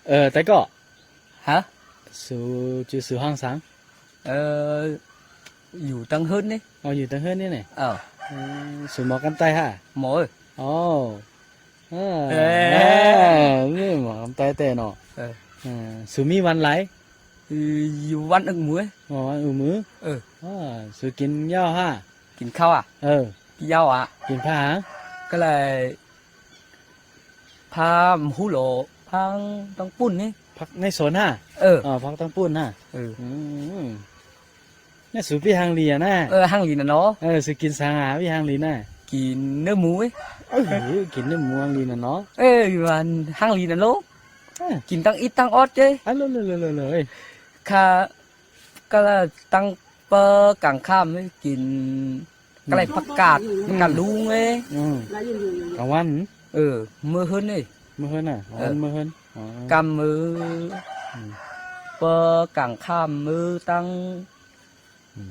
ເອີ ໄຕເກາະ ຮະ? ສູ ຈື່ສູຮ້ອງສັງ? ເອີ ຢູ່ຕັງເຮືອນນີ້. ອໍ ຢູ່ຕັງເຮືອນນີ້ນີ້? ເອີ ເອີ ສູໝໍກຳໄຕຫາ? ໝໍເອີຍ. ອໍ ເອີ ເອີ ເອີ ໝໍກຳໄຕແຕ່ເນາະ. ເອີ ເອີ ສູມີວັນຫຼາຍ? ເອີ ຢູ່ວັນອຶກມື. ອໍ ວັນອຶກມື. ເອີ ອໍ ສູກິນເຫຼົ້າຫາ? ກິນເຂົ້າອະ? ເອີ ກິນເຫຼົ້າອະ? ກິນພາຫາງ? ກໍເລີຍ ພາຫູໂຫຼ ພາຕັງປຸ້ນນີ້. ຜັກໃນສວນຫາ? ເອີ ອໍ ຜັກຕັງປຸ້ນຫາ? ເອີ ອືມ ແນວສູປີຫັງລີນະ. ເອີ ຫັງລີນະເນາະ. ເອີ ສູກິນສັງຫາປີຫັງລີນະ? ກິນເນື້ອໝູ. ເອີ ກິນເນື້ອໝູຫັງລີນະເນາະ. ເອີ ຢູ່ອັນຫັງລີນະໂລ. ເອີ ກິນທັງອິດທັງອອດເຈ້. ອາ ເລີ ເລີ ເລີ ເລີ ເລີ ຂ້າ ກະລະຕັ້ງເປີກາງຄ່ຳກິນ ອືມ ກະໄລຜັກກາດ ອືມ ກະລຸງເອີຍ. ອືມ ກາງວັນ? ເອີ ມື້ເຮືອນເອີຍ. ມື້ເຮືອນນະ? ເອີ ມື້ເຮືອນ. ອໍ ກາງມື້ ອືມ ເປີກາງຄ່ຳມື້ຕັ້ງ ອືມ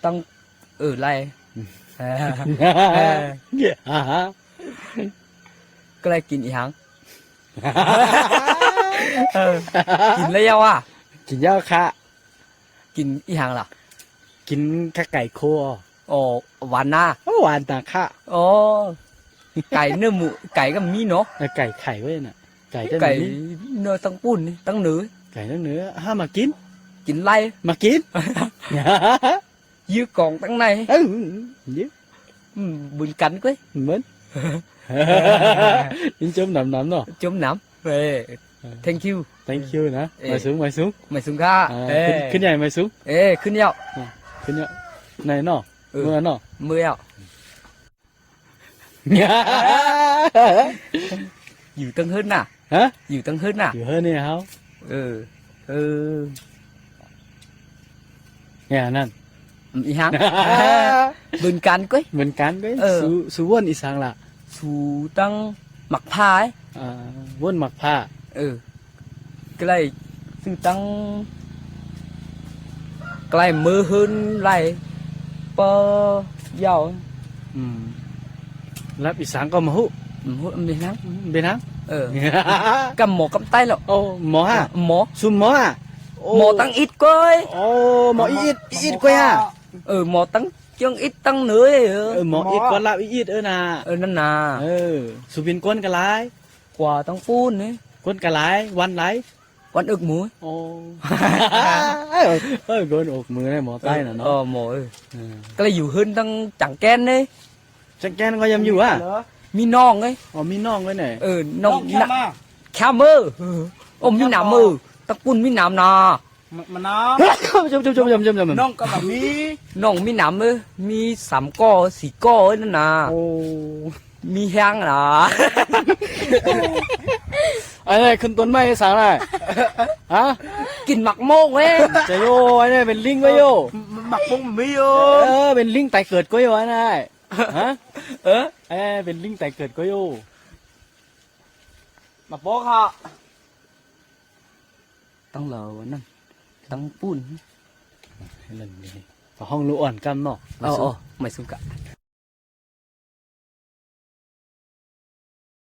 ຕັ້ງ ເອີ ໄລ ອືມ ເອີ ກະໄລກິນອີຫຍັງ? ເອີ ກິນແລ້ວຫວາ? ກິນເຫຼົ້າຂະ. ກິນອີຫຍັງລະ? ກິນຂາໄກ່ໂຄ. ອໍ ຫວານນາ. ໂອ້ ຫວານນາຂະ. ອໍ ໄກ່ເນື້ອໝູ ໄກ່ກໍມີເນາະ. ເອີ ໄກ່ໄຂ່ໄວ້ນະ. ໄກ່ກໍມີ. ໄກ່ເນື້ອຕັງປຸ້ນນີ້ ຕັງເໜີ. ໄກ່ຕັງເໜີ. ຫາມາກິນ. ກິນໄລ່. ມາກິນ. ຍືກອງຕັ້ງໃນ. ເອີ ຍື ອືມ ບືນກັນກ້ວຍ. ເໝິນ ຍິນຊົມນຳນຳເນາະ. ຊົມນຳ. ເອີ thank you thank you ນະ. ເອີ ໄໝສູງ ໄໝສູງ ໄໝສູງຄ່າ. ເອີ ເອີ ຂຶ້ນ ຂຶ້ນໃຫຍ່ໄໝສູງ. ເອີ ຂຶ້ນແລ້ວ ເອີ ຂຶ້ນແລ້ວ ໃນເນາະ. ເອີ ເມື່ອເນາະ ເມື່ອແລ້ວ. ຢູ່ເທິງເຮືອນນະ. ຮະ? ຢູ່ເທິງເຮືອນນະ. ຢູ່ເຮືອນນີ້ເຮົາ. ເອີ ເອີ ແນວນັ້ນ. ອືມ ອີຫຍັງ? ບືນກັນກ້ວຍ ບືນກັນກ້ວຍ. ເອີ ສູ ສູວົນອີສັງລະ? ສູຕັ້ງໝາກພ້າ. ອ່າ ວົນໝາກພ້າ. ເອີ ໃກ້ ຊື່ຕັ້ງ ໃກ້ເມືອເຮືອນໄລ່ ເປີຢາວ. ອືມ ລັບອີສັງກໍບໍ່ຮູ້. ບໍ່ຮູ້ເປັນຫຍັງ ເປັນຫຍັງ. ເອີ ກຳໝໍກຳໄຕແລ້ວ. ໂອ້ ໝໍຫາ? ເອີ ໝໍ ຊຸມໝໍຫາ? ໂອ້ ໝໍຕັ້ງອິດກ້ວຍ. ໂອ້ ໝໍອີອິດ ອີອິດກ້ວຍຫາ? ເອີ ໝໍຕັ້ງ ເຈີງອິດຕັ້ງເນີຍ. ເອີ ໝໍອິດກໍລາວອີອິດເອີນາ. ເອີ ນັ້ນນາ. ເອີ ສຸວິນກວນກະຫຼາຍ ກວ່າຕັ້ງປູນນີ້. ກວນກະຫຼາຍ ວັນຫຼາຍ ວັນອຶກມື. ໂອ້ ເອີ ກວນອຶກມືໃນໝໍໃຕ້ນະເນາະ. ເອີ ໝໍເອີຍ. ເອີ ກໍເລີຍຢູ່ເຮືອນຕັ້ງຈັງແກນນີ້. ຈັງແກນກໍຍາມຢູ່ຫວາ? ມີນ້ອງເອີຍ. ອໍ ມີນ້ອງເອີຍນະ. ເອີ ນ້ອງ ນ້ອງແຄມມາ ແຄມເອີ. ໂອ້ ມີໜຳເອີ. ຕັງປຸ້ນມີໜຳນະ. ມະ ມະນາວ ຈົມໆໆໆໆ ນ້ອງກໍບໍ່ມີ ນ້ອງມີໜຳເອີ ມີສາມກໍ ສີ່ກໍເອີ ນັ້ນນະ. ໂອ້ ມີແຮງນະ. ອັນນີ້ຂຶ້ນຕົ້ນໄມ້ໃຫ້ສັງນະ? ຮະ? ກິນໝາກໂມກເວີຍ. ຈະໂຍ ອັນນີ້ເປັນລິງເວີຍໂຍ. ໝາກໂມກມີໂຍ. ເອີ ເປັນລິງໄຕເກີດກໍໂຍ ອັນນີ້. ຮະ? ເອີ ເປັນລິງໄຕເກີດກໍໂຍ. ໝາກໂມກຫາ? ຕັ້ງລາວນັ້ນ ຕັ້ງປູນ. ນັ້ນນີ້ ຫ້ອງລູກອ່ອນກຳເນາະ. ເອີ ໄໝສູງກະ.